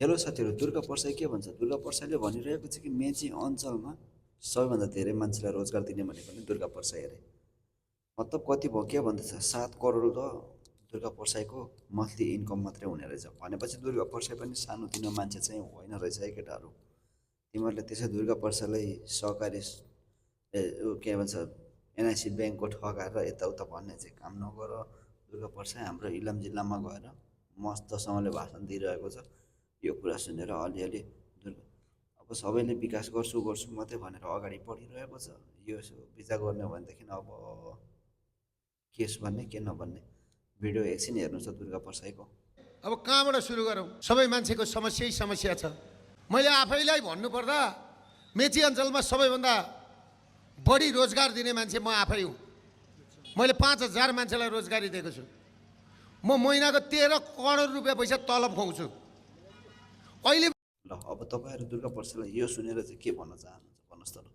Hello साथीहरू, दुर्गा पर्साई के भन्छ? दुर्गा पर्साईले भनिरहेको छ कि मेची अञ्चलमा सबैभन्दा धेरै मान्छेलाई रोजगार दिने भनेको नि दुर्गा पर्साई अरे। मतलब कति भयो के भन्दैछ, 7 करोड त दुर्गा पर्साईको मन्थली इन्कम मात्रै हुने रहेछ। भनेपछि दुर्गा पर्साई पनि सानोतिनो मान्छे चाहिँ होइन रहेछ है केटाहरू। तिमीहरूले त्यसै दुर्गा पर्साईलाई सहकारी के भन्छ एनआइसी ब्याङ्कको ठगाएर यताउता भन्ने चाहिँ काम नगर। दुर्गा पर्साई हाम्रो इलाम जिल्लामा गएर मस्तसँगले भाषण दिइरहेको छ। यो कुरा सुनेर अलिअलि अब सबैले विकास गर्छु गर्छु मात्रै भनेर अगाडि बढिरहेको छ। यो विचार गर्ने हो भनेदेखि अब केस भन्ने के नभन्ने भिडियो एकछिन हेर्नु छ दुर्गा पर्साईको। अब कहाँबाट सुरु गरौँ? सबै मान्छेको समस्यै समस्या छ। मैले आफैलाई भन्नुपर्दा मेची अञ्चलमा सबैभन्दा बढी रोजगार दिने मान्छे म आफै हुँ। मैले 5000 मान्छेलाई रोजगारी दिएको छु। म महिनाको 13 करोड रुपियाँ पैसा तलब खुवाउँछु। अहिले ल अब तपाईँहरू दुर्गा पर्साईलाई यो सुनेर चाहिँ के भन्न चाहनुहुन्छ भन्नुहोस् त ल।